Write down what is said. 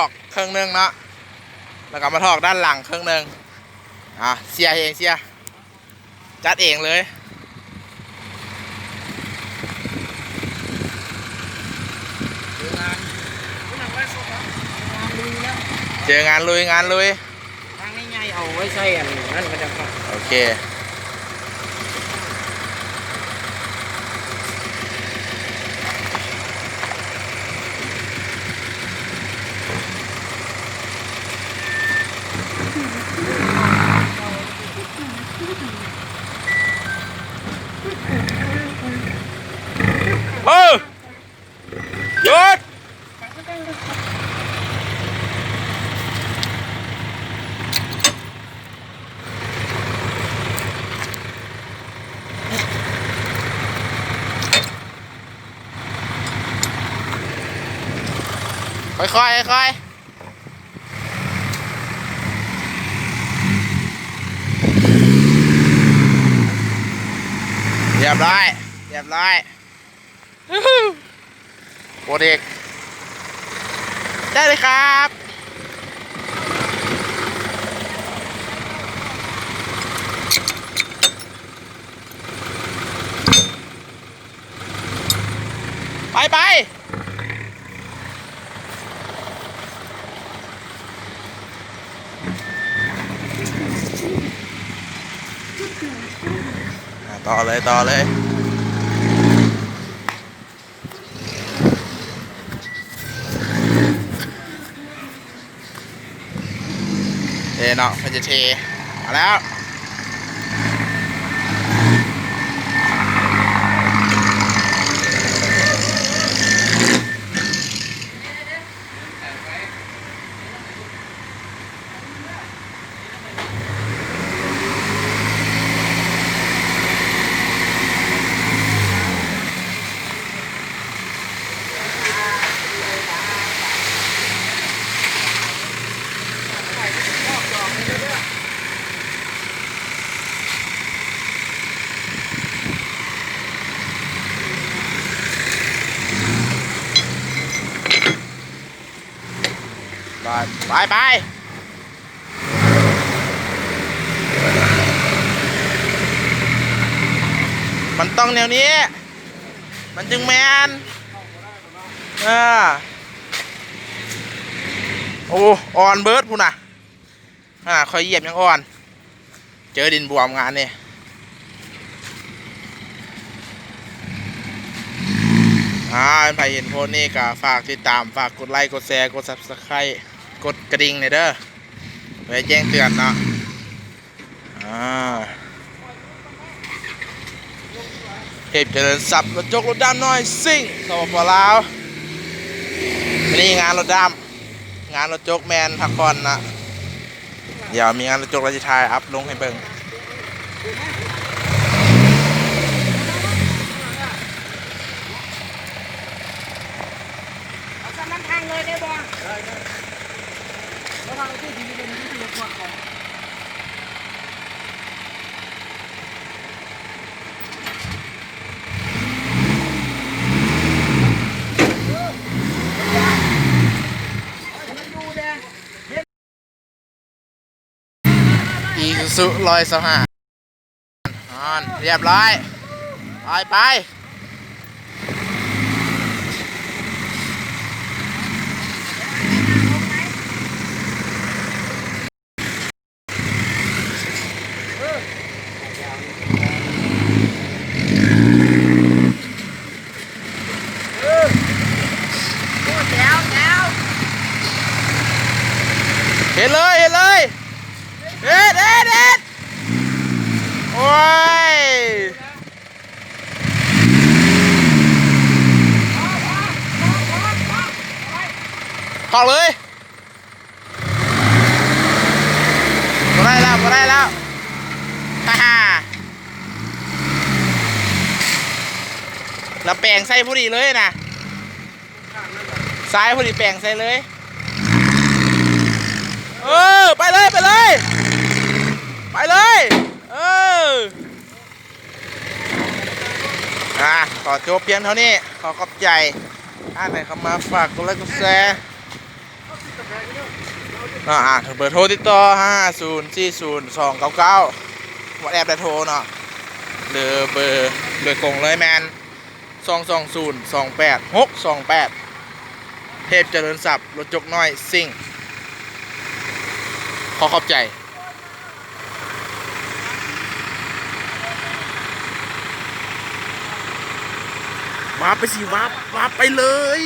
ອກເຄິ່ງໜຶ່ງເນາະ ແລ້ວກໍມາຖອກດ້ານຫຼັງເຄິ່ງໜຶ່ງ. ອ່າ ເຊຍເອງ ເຊຍ ຈັດເອງເລີຍ. ເຈີງານລຸຍ ງານລຸຍ. ທາງນີ້ໃຫຍ່ ເອົາໄວ້ໃສ່ອັນນັ້ນກໍໄດ້. ໂອເຄ. ເອີ ຢຸດ! ຄ່ອຍໆ ຄ່ອຍໆ. ຮຽບຮ້ອຍ ຮຽບຮ້ອຍ. ໂອເດັກ ໄດ້ເລີຍຄັບ. ໄປ ໄປ. ອ່າ ຕໍ່ເລີຍ ຕໍ່ເລີຍ. ເອີເນາະ ເພິ່ນຈະເທ ມາແລ້ວ. ໄປ ໄປ ໄປ. ມັນຕ້ອງແນວນີ້ ມັນຈຶ່ງແມ່ນ. ເອີ ໂອ້ ອ່ອນເບີດພຸ້ນນະ. ອ່າ ຂ້ອຍຢຽບຍັງອ່ອນ ເຈີດິນບວມງານນີ້. ອ່າ ໃຜເຫັນໂພສນີ້ກໍຝາກຕິດຕາມ ຝາກກົດໄລ ກົດແຊ ກົດ Subscribe ກົດກະດິ່ງແດ່ເດີ ເພື່ອແຈ້ງເຕືອນເນາະ. ອ່າ ເທບຈະເລີນຊັບ ລົດຈົກລົດດຳນ້ອຍ ຊິງ ສປປ ລາວ. ມື້ນີ້ງານລົດດຳ ງານລົດຈົກແມ່ນພັກຜ່ອນນະ. ດຽວມີງານລົດຈົກແລ້ວຊິຖ່າຍອັບລົງໃຫ້ເບິ່ງ. ເອົາສ່ຳນຳທາງເລີຍໄດ້ບໍ່? ໄດ້ ໄດ້. ເອົາທາງທີ່ດີເດັ່ນທີ່ສຸດກ່ອນ. ອີຊູຊູຮ້ອຍຊາວຫ້າ ອ່າ ຮຽບຮ້ອຍ ໄປ ໄປ. ເຮັດເລີຍ ເຮັດເລີຍ ເຮັດ ເຮັດ ເຮັດ. ໂອ້ຍ ອອກເລີຍ. ບໍ່ໄດ້ແລ້ວ ບໍ່ໄດ້ແລ້ວ ລະແປງໃສ່ພໍດີເລີຍນະ ຊ້າຍພໍດີແປງໃສ່ເລີຍ. ເອີ ໄປເລີຍ ໄປເລີຍ ໄປເລີຍ. ເອີ ອ່າ ຂໍຈົບພຽງເທົ່ານີ້ ຂໍຂອບໃຈທ່ານໃດເຂົ້າມາ ຝາກກົດໄລກ໌ ກົດແຊ. ອ່າ ເບີໂທຕິດຕໍ່ ຫ້າສູນສີ່ສູນສອງເກົ້າເກົ້າ ວັອດແອັບ ແລະ ໂທເນາະ ຫຼືເບີໂດຍກົງເລີຍແມ່ນ ສອງສອງສູນສອງແປດຫົກສອງແປດ ເທບຈະເລີນຊັບ ລົດຈົກນ້ອຍ ຊິງ ຂໍຂອບໃຈ. ວາບໄປຊິ ວາບ ວາບໄປເລີຍ.